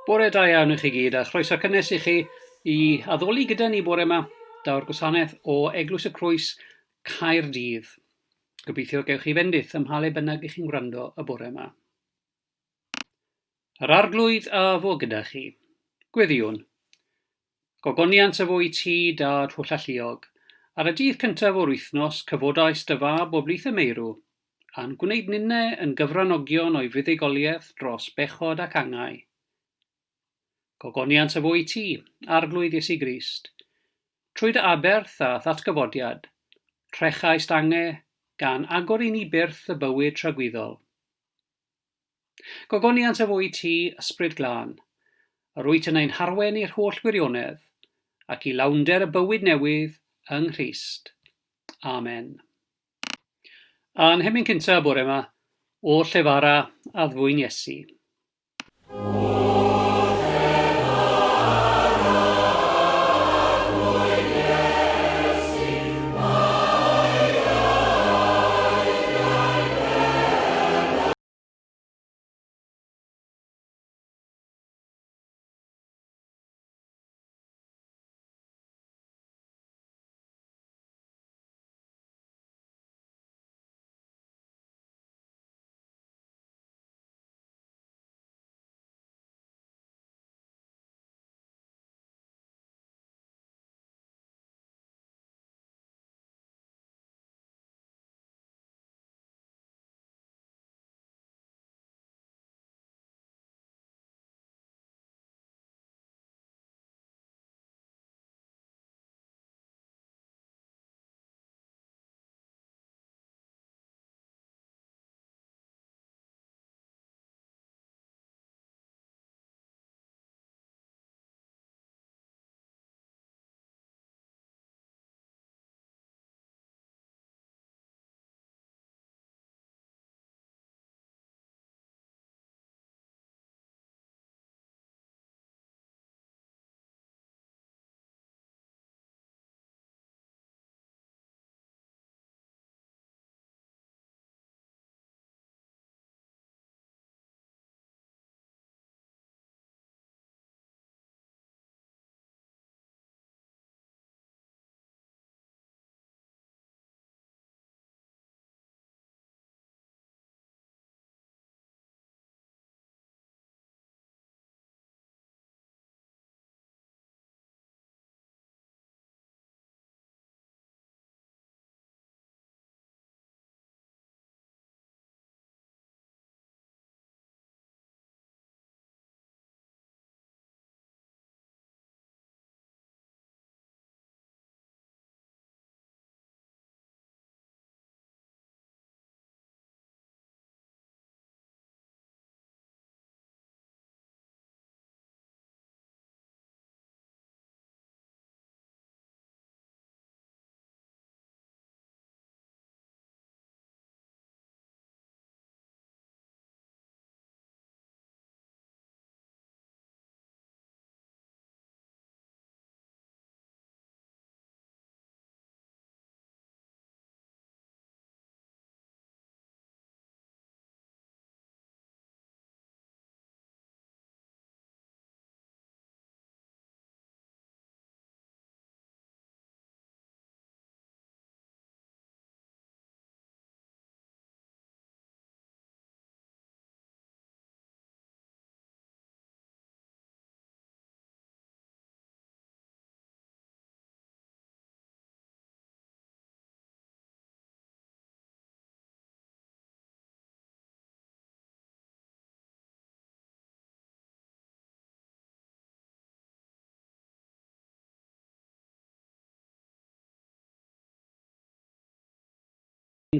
Bore da iawn i chi gyd a chroeso cynnes i chi i addoli gyda ni bore yma. Daw'r gwasanaeth o Eglwys y Crwys, Caerdydd. Gobeithio gewch chi fendith ym mha le bynnag i chi'n gwrando y bore yma. Yr Arglwydd a fo gyda chi. Gweddïwn. Gogoniant a fo i ti, Dad hollalluog. Ar y dydd cyntaf o'r wythnos, cyfodais dy fab o blith y meirw, a'n gwneud ninne yn gyfranogion o'i fuddugoliaeth dros bechod ac angau. Gogoniant a fo i ti, Arglwydd Iesu Grist. Trwy dy aberth a thatgyfodiad, trechaist ange, gan agor i ni byrth y bywyd tragwyddol. Gogoniant a fo i ti, Ysbryd Glân. Yr wyt yn ein harwen i'r holl wirionedd, ac i lawnder y bywyd newydd yng Nghrist. Amen. A'n hemyn cyntaf bore yma, O llefara addfwyn Iesu.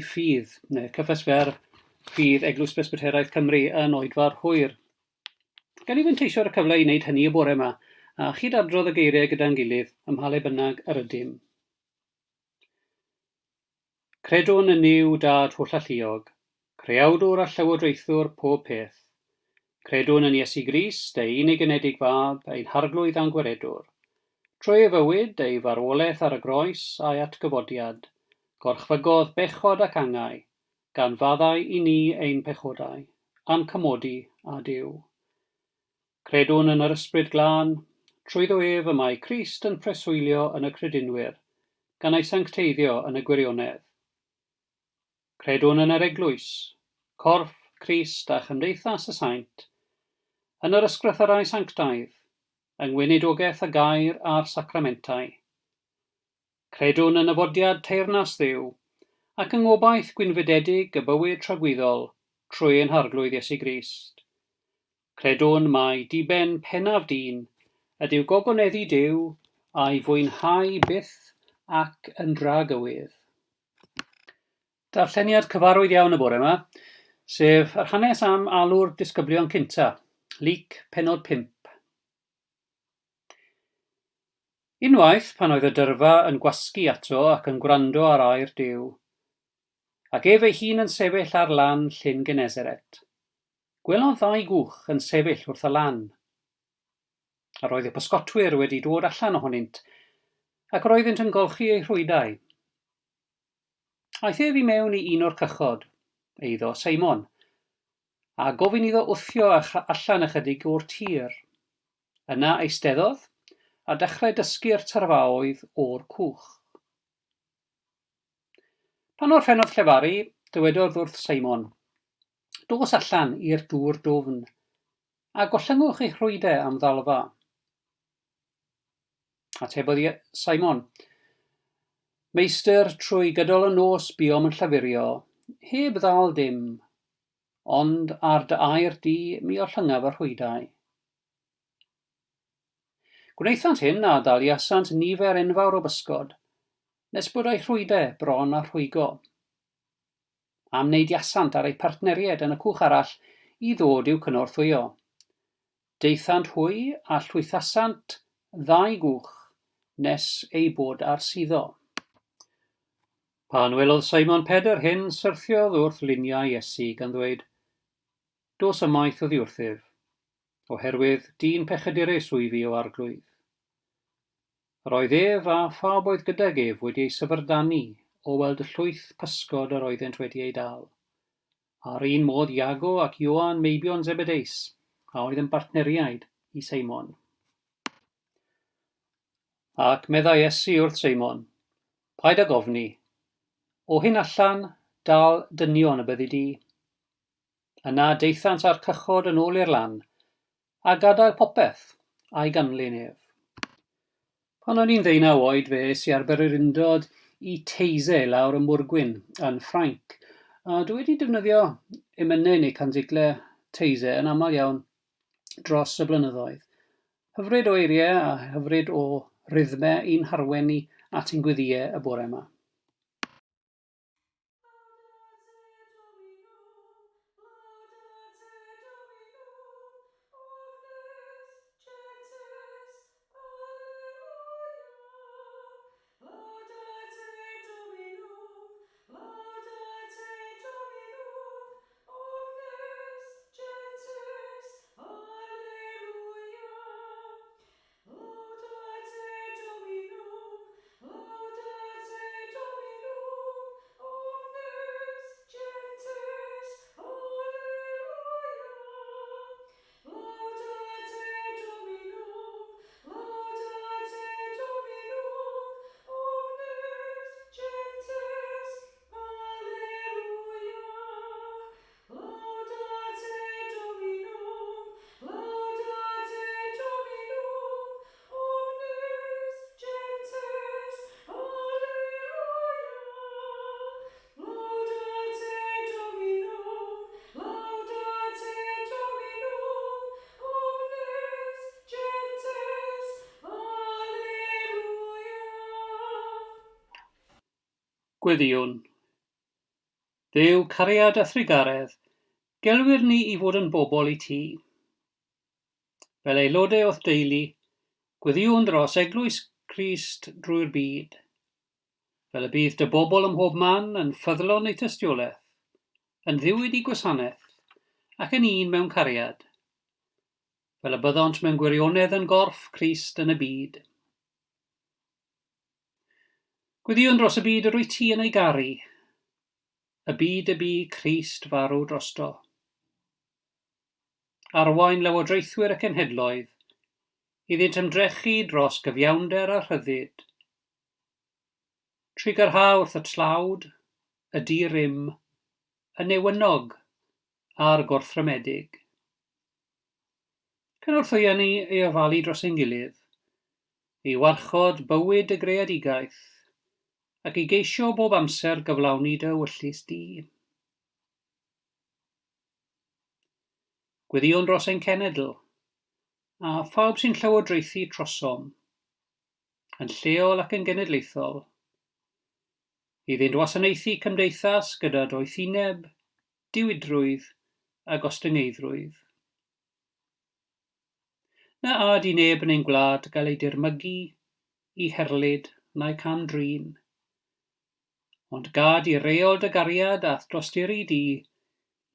Ffydd, neu Cyffes Fer Ffydd Eglwys Bresbyteraidd Cymru yn oedfa'r hwyr. Gan i fanteisio ar y cyfle i wneud hynny y bore yma, a chyd-adrodd y geiriau gyda'n gilydd ym mha le bynnag yr ydym. Credwn yn Nuw Dad Hollalluog, Creawdwr a Llywodraethwr pob peth. Credwn yn Iesu Grist, ei unig-anedig Fab, ein Harglwydd a'n Gwaredwr. Trwy ei fywyd, ei farwolaeth ar y groes, a'i atgyfodiad, gorchfygodd bechod ac angau, gan faddau i ni ein pechodau, a'n cymodi â Duw. Credwn yn yr Ysbryd Glân, trwyddo ef y mae Crist yn preswylio yn y credinwyr, gan eu sancteiddio yn y gwirionedd. Credwn yn yr Eglwys, corff Crist a chymdeithas y saint, yn yr ysgrythyrau sanctaidd, yng ngweinidogaeth y gair a'r sacramentau. Credwn yn nyfodiad teyrnas Dduw, ac yng ngobaith gwynfydedig y bywyd tragwyddol trwy ein Harglwydd Iesu Grist. Credwn mai diben pennaf dyn ydyw gogoneddu Duw a'i fwynhau byth ac yn dragywydd. Darlleniad cyfarwydd iawn y bore yma, sef yr hanes am alw'r disgyblion cynta, Luc pennod 5. Unwaith, pan oedd y dyrfa yn gwasgu ato ac yn gwrando ar air Duw, ac ef ei hun yn sefyll ar lan Llyn Genesaret, gwelodd ddau gwch yn sefyll wrth y lan. Yr oedd y pysgotwyr wedi dod allan ohonynt, ac yr oeddynt yn golchi eu rhwydau. Aeth ef i mewn i un o'r cychod, eiddo Seimon, a gofyn iddo wthio allan ychydig o'r tir. Yna eisteddodd, a dechrau dysgu'r tyrfaoedd o'r cwch. Pan orffennodd llefaru, dywedodd wrth Seimon, Dos allan i'r dŵr dwfn, a gollyngwch eich rhwydau am ddalfa. Atebodd Simon, Meistr, trwy gydol y nos buom yn llafurio, heb ddal dim, ond ar dy air di mi ollyngaf y rhwydau. Gwnaethant hyn a daliasant nifer enfawr o bysgod, nes bod eu rhwydau bron â rhwygo. Amneidiasant ar eu partneriaid yn y cwch arall i ddod i'w cynorthwyo. Daethant hwy a llwythasant ddau gwch nes eu bod ar suddo. Pan welodd Simon Pedr hyn, syrthiodd wrth liniau Iesu, gan ddweud, Dos ymaith oddi wrthyf, oherwydd dyn pechadurus wyf fi, O Arglwydd. Yr oedd ef a phawb oedd gydag ef wedi eu syfrdanu o weld y llwyth pysgod yr oeddent wedi eu dal. A'r un modd Iago ac Ioan meibion Zebedeus, a oedd yn bartneriaid i Seimon. Ac meddai Iesu wrth Seimon, Paid ag ofni, o hyn allan dal dynion y byddi di. Yna daethant â'r cychod yn ôl i'r lan, a gadael popeth a'i ganlyn ef. Pan o'n i'n ddeunaw oed fe es i ar bererindod i Taizé lawr ym Mwrgwyn yn Ffrainc, a dwi wedi defnyddio emynau neu canticle Taizé yn aml iawn dros y blynyddoedd. Hyfryd o eiriau a hyfryd o rhythmau i'n harwen ni at ein gweddïau y bore yma. Gweddïwn. Dduw cariad a thrugaredd, gelwir ni i fod yn bobl i ti. Fel aelodau o'th deulu, gweddïwn dros Eglwys Crist drwy'r byd. Fel y bydd dy bobl ym mhob man yn ffyddlon eu tystiolaeth, yn ddiwyd i gwasanaeth, ac yn un mewn cariad. Fel y byddont mewn gwirionedd yn gorff Crist yn y byd. Gweddïwn dros y byd yr wyt ti yn ei garu, y byd y bu Crist farw drosto. Arwain lywodraethwyr y cenhedloedd iddynt ymdrechu dros gyfiawnder a rhyddid. Trugarha wrth y tlawd, y di-rym, y newynog a'r gorthrymedig. Cynorthwya ni i ofalu dros ein gilydd, i warchod bywyd y greadigaeth, ac i geisio bob amser gyflawni dy ewyllys di. Gweddïwn dros ein cenedl, a phawb sy'n llywodraethu trosom, yn lleol ac yn genedlaethol, iddynt wasanaethu cymdeithas gyda doethineb, diwydrwydd a gostyngeiddrwydd. Na ad i neb yn ein gwlad gael ei dirmygu, i herlid, na'i cam-drin. Ond gad i reol dy gariad a'th dosturi di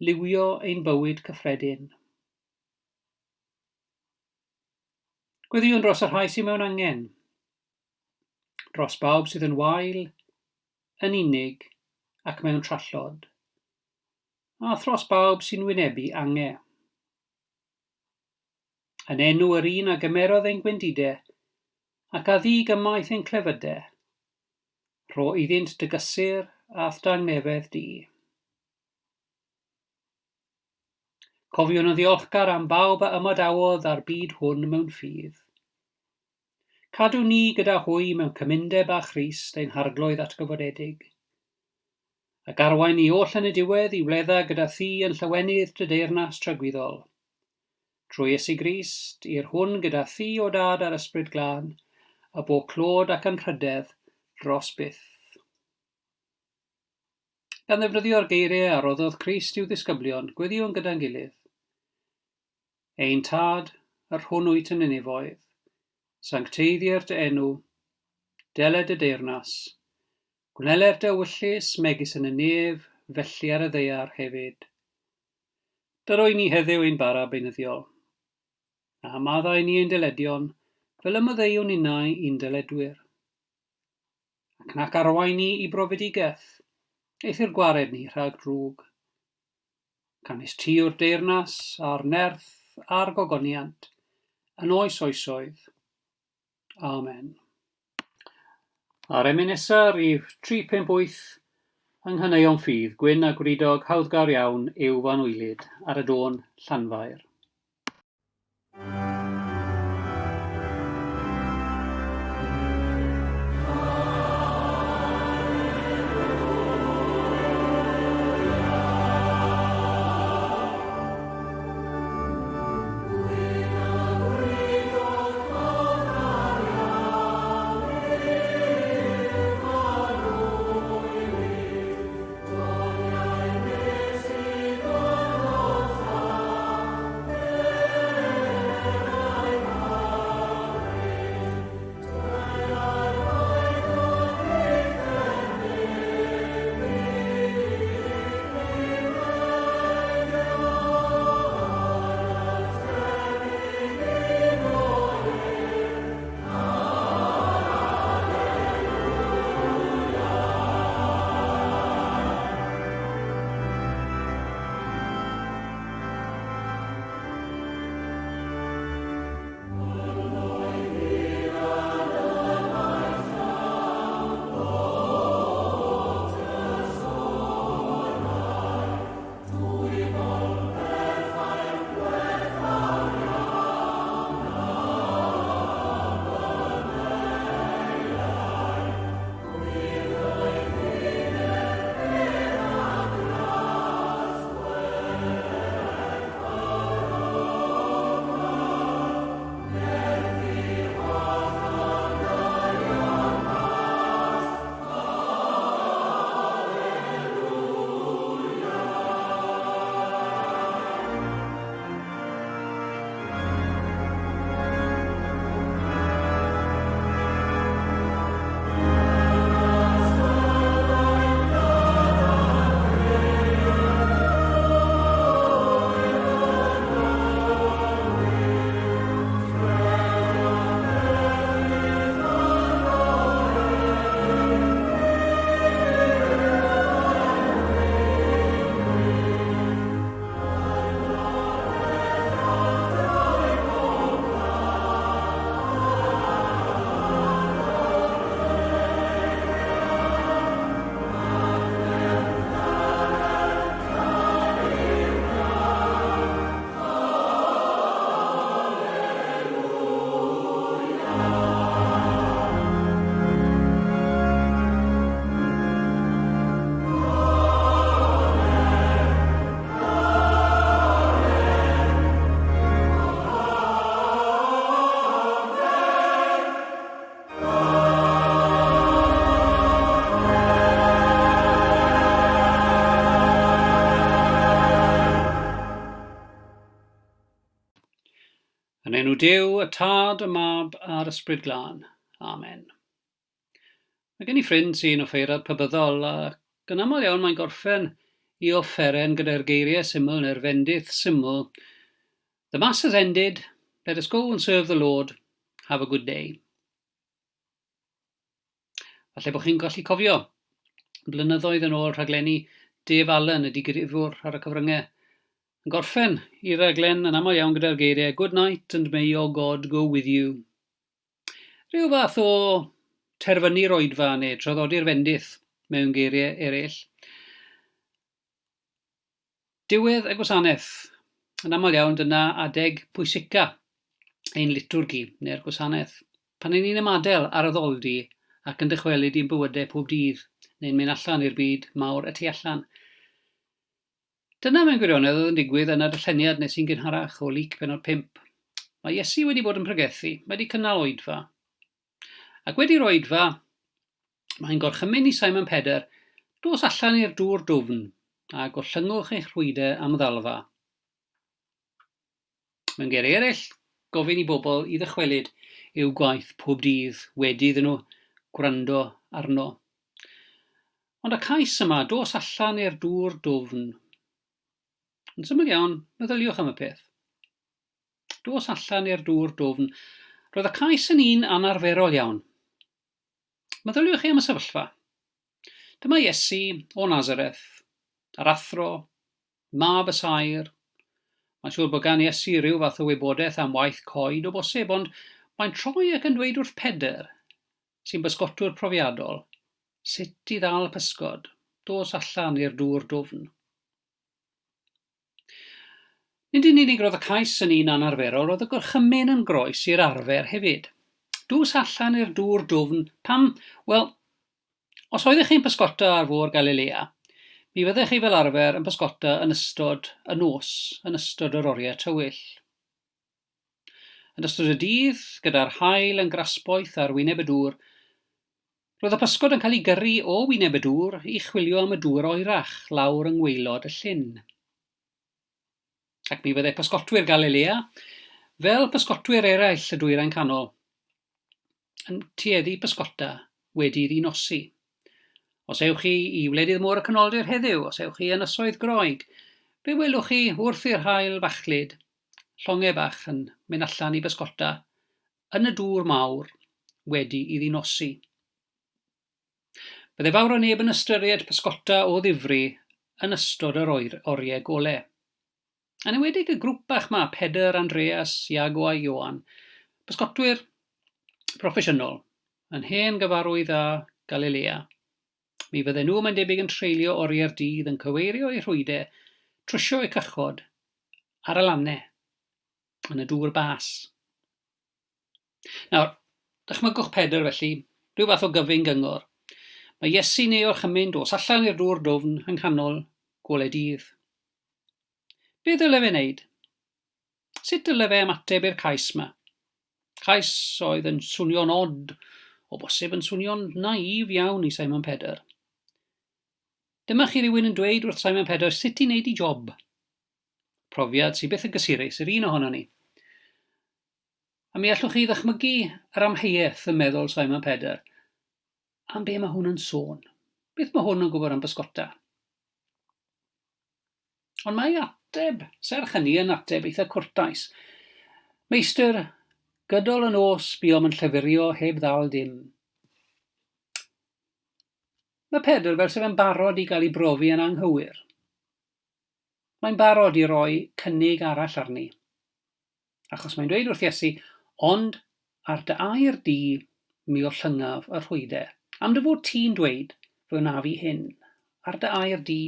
liwio ein bywyd cyffredin. Gweddïwn dros y rhai sydd mewn angen, dros bawb sydd yn wael, yn unig ac mewn trallod, a thros bawb sy'n wynebu ange. Yn enw yr un a gymerodd ein gwendide, ac a ddug ymaith ein clefyde, rho iddynt dy gysur a'th dangnefedd di. Cofiwn yn ddiolchgar am bawb a ymadawodd â'r byd hwn mewn ffydd. Cadw ni gyda hwy mewn cymundeb â Christ ein Harglwydd atgyfodedig. Ac arwain ni oll yn y diwedd i wledda gyda thi yn llawenydd dy deyrnas tragwyddol. Trwy Iesu Grist, i'r hwn gyda thi o Dad a'r Ysbryd Glân, y bo clod ac anrhydedd dros byth. Gan ddefnyddio'r geiriau a roddodd Crist i'w ddisgyblion, gweddïwn gyda'n gilydd. Ein Tad, yr hwn wyt yn y nefoedd, sancteiddier dy enw, deled dy deyrnas, Gwneler dy ewyllys megis yn y nef, felly ar y ddaear hefyd. Dyroi ni heddiw ein bara beunyddiol. A maddau ni ein dyledion, fel y maddeuwn ninnau i'n dyledwyr. Ac nac arwain ni i brofedigaeth, eithr gwared ni rhag drwg. Canys ti yw'r deyrnas, a'r nerth, a'r gogoniant, yn oes oesoedd. Amen. A'r emyn nesa, rhif 358, yng Nghaneuon Ffydd, Gwyn a Gwridog hawddgar iawn yw f'anwylyd, ar y dôn Llanfair. Yn enw Duw, y Tad, y Mab a'r Ysbryd Glân. Amen. Mae gen i ffrind sy'n offeiriad pabyddol ac yn aml iawn mae'n gorffen i offeren gyda'r geiriau syml neu'r fendith syml The Mass has ended, let us go and serve the Lord, have a good day. Falle bod chi'n gallu cofio blynyddoedd yn ôl rhaglenni Dave Allen, y digrifwr ar y cyfryngau, yn gorffen i raglen yn aml iawn gyda'r geiriau Good night and may your God go with you. Rhyw fath o terfynu'r oedfa neu traddodi'r fendith mewn geiriau eraill. Diwedd y gwasanaeth. Yn aml iawn dyna adeg pwysica ein litwrgi neu'r gwasanaeth. Pan y'n ni'n ymadael ar addoldy ac yn dychwelyd i'n bywydau pob dydd neu'n mynd allan i'r byd mawr y tu allan. Dyna mewn gwirionedd oedd yn digwydd yn y darlleniad nes i'n gynharach o Luc pennod 5. Mae Iesu wedi bod yn pregethu, mae wedi cynnal oedfa. Ac wedi'r oedfa, mae'n gorchymyn i Simon Pedr, dos allan i'r dŵr dwfn, a gollyngwch eich rhwydau am ddalfa. Mewn geiriau eraill, gofyn i bobl i ddychwelyd i'w gwaith pob dydd wedi iddyn nhw gwrando arno. Ond y cais yma, dos allan i'r dŵr dwfn. Yn syml iawn, meddyliwch am y peth. Dos allan i'r dŵr dwfn. Roedd y cais yn un anarferol iawn. Meddyliwch chi am y sefyllfa. Dyma Iesu o Nazareth, yr athro, mab y saer. Mae'n siŵr bod gan Iesu ryw fath o wybodaeth am waith coed o bosib, ond mae'n troi ac yn dweud wrth Pedr, sy'n bysgotwr profiadol, sut i ddal pysgod, dos allan i'r dŵr dwfn. Nid yn unig roedd y cais yn un anarferol, roedd y gorchymyn yn groes i'r arfer hefyd. Dos allan i'r dŵr dwfn, pam? Wel, os oeddech chi'n pysgota ar fôr Galilea, mi fyddech chi fel arfer yn pysgota yn ystod y nos, yn ystod yr oriau tywyll. Yn ystod y dydd, gyda'r haul yn grasboeth ar wyneb y dŵr, roedd y pysgod yn cael eu gyrru o wyneb y dŵr i chwilio am y dŵr oerach lawr yng ngwaelod y llyn. Ac mi fyddai pysgotwyr Galilea, fel pysgotwyr eraill y Dwyrain Canol, yn tueddu pysgota wedi iddi nosi. Os ewch chi i wledydd Môr y Canoldir heddiw, os ewch chi i Ynysoedd Groeg, fe welwch chi wrth i'r haul fachlud, llongau bach yn mynd allan i bysgota yn y dŵr mawr wedi iddi nosi. Byddai fawr o neb yn ystyried pysgota o ddifri yn ystod yr oriau gole. Yn enwedig y grŵp bach 'ma, Pedr, Andreas, Iago a Ioan, pysgotwyr proffesiynol, yn hen gyfarwydd â Galilea. Mi fydden nhw, mae'n debyg, yn treulio oriau'r dydd yn cyweirio eu rhwydau, trwsio eu cychod, ar y lannau, yn y dŵr bas. Nawr, dychmygwch Pedr felly, rhyw fath o gyfyng gyngor. Mae Iesu'n ei orchymyn dos allan i'r dŵr dwfn yng nghanol golau dydd. Be ddyle fe wneud? Sut dyle fe ymateb i'r cais 'ma? Cais oedd yn swnio'n od, o bosib yn swnio'n naïf iawn i Simon Pedr. Dyma chi rywun yn dweud wrth Simon Pedr sut i wneud i job. Profiad sydd byth yn gysurus i'r un ohonon ni. A mi allwch chi ddychmygu yr amheuaeth ym meddwl Simon Pedr. Am be mae hwn yn sôn? Beth mae hwn yn gwybod am bysgota? Ond mae ateb, serch hynny, yn ateb eitha cwrtais. Meistr, gydol y nos buom yn llafurio heb ddal dim. Mae Pedr fel sef yn barod i gael ei brofi yn anghywir. Mae'n barod i roi cynnig arall arni. Achos mae'n dweud wrth Iesu, Ond ar dy air di mi ollyngaf y rhwyde. Am dy fod ti'n dweud, fe wnaf i hyn, ar dy air di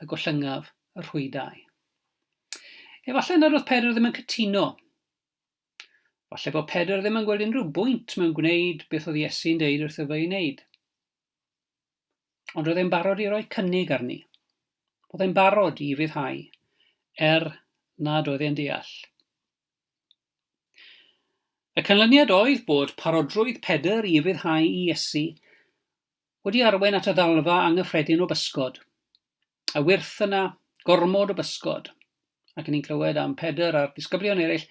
y gollyngaf y rhwydau. Efallai nad oedd Pedr ddim yn cytuno. Falle bod Pedr ddim yn gweld unrhyw bwynt mewn gwneud beth oedd Iesu'n deud wrtho fe i wneud. Ond roedd e'n barod i roi cynnig arni. Oedd e'n barod i ufuddhau, er nad oedd e'n deall. Y canlyniad oedd bod parodrwydd Pedr i ufuddhau i Iesu wedi arwain at y ddalfa anghyffredin o bysgod. A wyrth yna, gormod o bysgod. Ac ni'n clywed am Pedr a'r disgyblion eraill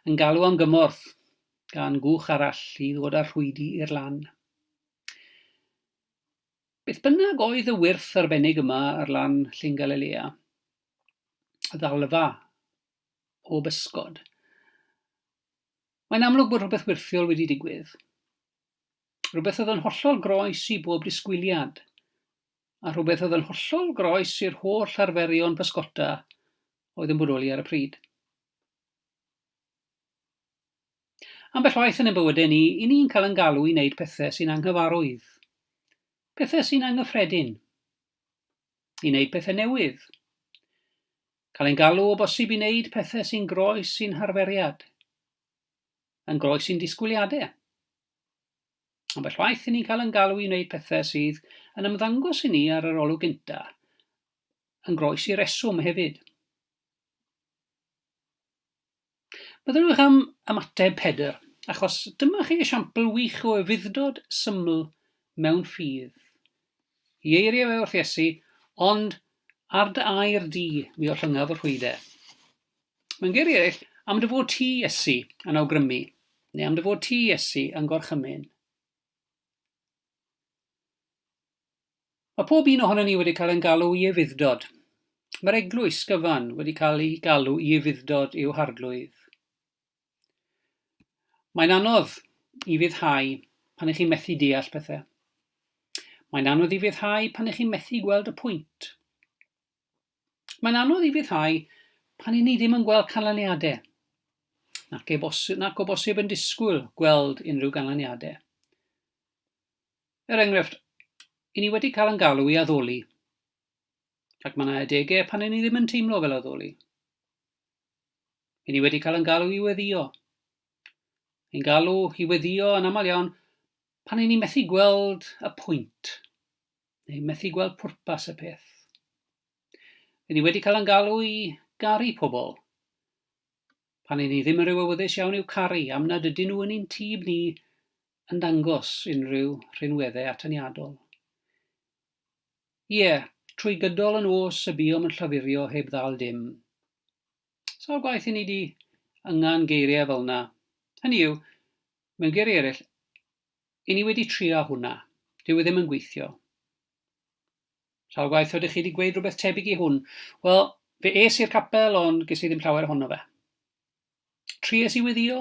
yn galw am gymorth gan gwch arall i ddod â'r rhwydi i'r lan. Beth bynnag oedd y wyrth arbennig yma ar lan Llyn Galilea, y ddalfa o bysgod, mae'n amlwg bod rhywbeth wyrthiol wedi digwydd. Rhywbeth oedd yn hollol groes i bob disgwyliad, a rhywbeth oedd yn hollol groes i'r holl arferion pysgota oedd yn bodoli ar y pryd. Ambell waith yn ein bywydau ni, i ni'n cael yn galw i wneud pethau sy'n anghyfarwydd, pethau sy'n anghyffredin, i wneud pethau newydd. Cael ein galw o bosib i wneud pethau sy'n groes i'n harferiad, yn groes i'n disgwyliadau. Ambell waith i ni'n cael yn galw i wneud pethau sydd yn ymddangos i ni ar yr olwg gyntaf, yn groes i reswm hefyd. Meddyliwch am ymateb Pedr, achos dyma chi esiampl wych o ufudd-dod syml mewn ffydd. I eiriau fe wrth Iesu, Ond ar dy air di mi ollyngaf y rhwyde. Mewn geiriau eraill, am dy fod ti, Iesu, yn awgrymu, neu am dy fod ti, Iesu, yn gorchymyn. Mae pob un ohonon ni wedi cael ein galw i ufudd-dod. Mae'r eglwys gyfan wedi cael ei galw i ufudd-dod i'w Harglwydd. Mae'n anodd i fuddhau pan ych chi'n methu deall pethau. Mae'n anodd i fuddhau pan ych chi'n methu gweld y pwynt. Mae'n anodd i fuddhau pan i ni ddim yn gweld canlyniadau, nac, e bosib, nac o bosib yn disgwyl gweld unrhyw ganlyniadau. Er enghraifft, i ni wedi cael yn galw i addoli, ac mae yna adegau pan i ni ddim yn teimlo fel addoli. I ni wedi cael yn galw i weddio. Ein galw i weddio yn aml iawn pan i ni methu gweld y pwynt, neu methu gweld pwrpas y peth. I ni wedi cael yn galw i garu pobl, pan i ni ddim yn rhyw awyddus iawn i'w caru am nad ydyn nhw yn ein tîb ni yn dangos unrhyw rhinweddau atyniadol. Ie, trwy gydol y nos y buom yn llafurio heb ddal dim. Sawl gwaith i ni 'di yngan geiriau fel 'na. Hynny yw, mewn geiriau eraill, i ni wedi trio hwnna. Dyw e ddim yn gweithio. Sawl gwaith ydych chi wedi gweud rhywbeth tebyg i hwn? Wel, fe es i'r capel, ond ges i ddim llawer ohono fe. Tries i weddïo,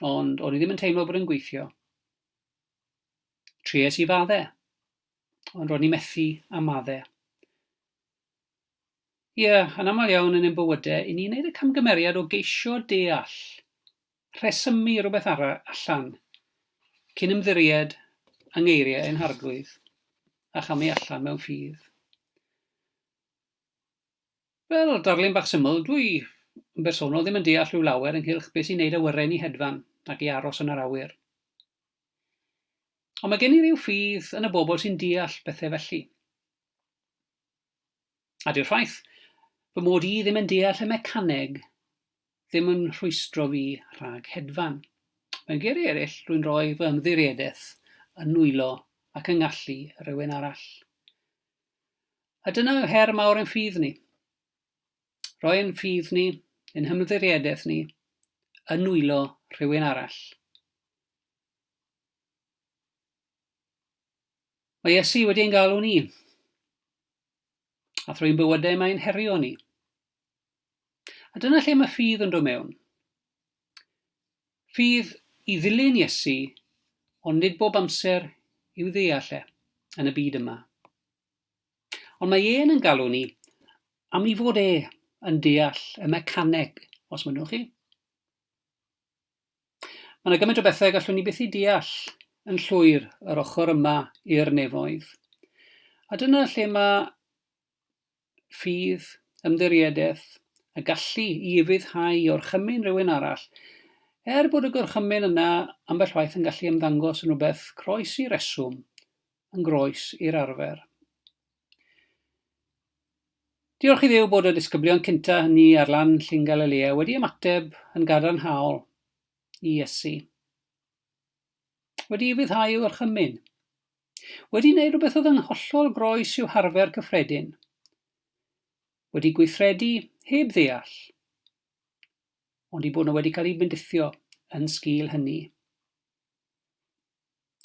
ond o'n i ddim yn teimlo bod yn gweithio. Tries i fadde, ond ro'n i methu a madde. Ie, yeah, yn aml iawn yn ein bywydau, i ni'n neud y camgymeriad o geisio deall, rhesymu rhywbeth arall allan, cyn ymddiried yng ngeiriau ein Harglwydd, a chamu allan mewn ffydd. Fel darlun bach syml, dwi yn bersonol ddim yn deall rhyw lawer ynghylch beth sy'n neud awyren i hedfan ac i aros yn yr awyr. Ond mae gen i ryw ffydd yn y bobl sy'n deall pethau felly. A dyw'r ffaith fy mod i ddim yn deall y mecaneg ddim yn rhwystro fi rhag hedfan. Mewn geiriau eraill, rwy'n rhoi fy ymddiriedaeth yn nwylo ac yng ngallu rhywun arall. A dyna yw her mawr ein ffydd ni. Rhoi ein ffydd ni, ein hymddiriedaeth ni, yn nwylo rhywun arall. Mae Iesu wedi ein galw ni, a thrwy'n bywydau mae'n herio ni. A dyna lle mae ffydd yn dod mewn. Ffydd i ddilyn Iesu, ond nid bob amser i'w ddeall e yn y byd yma. Ond mae e'n yn galw ni am i fod e yn deall y mecaneg, os mynnwch chi. Mae yna gymaint o bethau gallwn ni byth eu deall yn llwyr yr ochr yma i'r nefoedd. A dyna lle mae ffydd, ymddiriedaeth, y gallu i ufuddhau i orchymyn rhywun arall, er bod y gorchymyn yna ambell waith yn gallu ymddangos yn rhywbeth croes i reswm, yn groes i'r arfer. Diolch i Dduw bod y disgyblion cynta hynny ar lan Llyn Galilea wedi ymateb yn gadarnhaol i Iesu. Wedi ufuddhau i'w orchymyn. Wedi wneud rhywbeth oedd yn hollol groes i'w harfer cyffredin. Wedi gweithredu heb ddeall. Ond eu bod nhw wedi cael eu bendithio yn sgil hynny.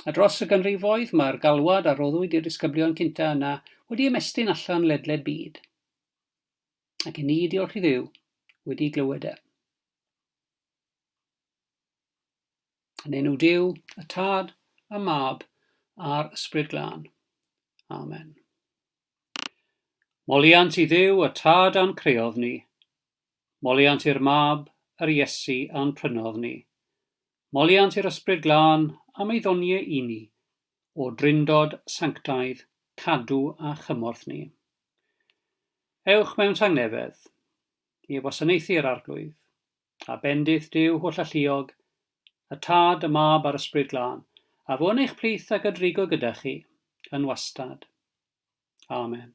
A dros y ganrifoedd, mae'r galwad a roddwyd i'r disgyblion cynta yna wedi ymestyn allan ledled byd. Ac i ni, diolch i Dduw, wedi glywed e. Yn enw Duw, y Tad, y Mab, a'r Ysbryd Glân. Amen. Moliant i Dduw, y Tad a'n creodd ni. Moliant i'r Mab, yr Iesu a'n prynodd ni. Moliant i'r Ysbryd Glân am ei ddoniau i ni, o Drindod sanctaidd, cadw a chymorth ni. Ewch mewn tangnefedd, i wasanaethu yr Arglwydd, a bendith Duw Hollalluog, y Tad, y Mab a'r Ysbryd Glân, a fo yn eich plith ac a drigo gyda chi, yn wastad. Amen.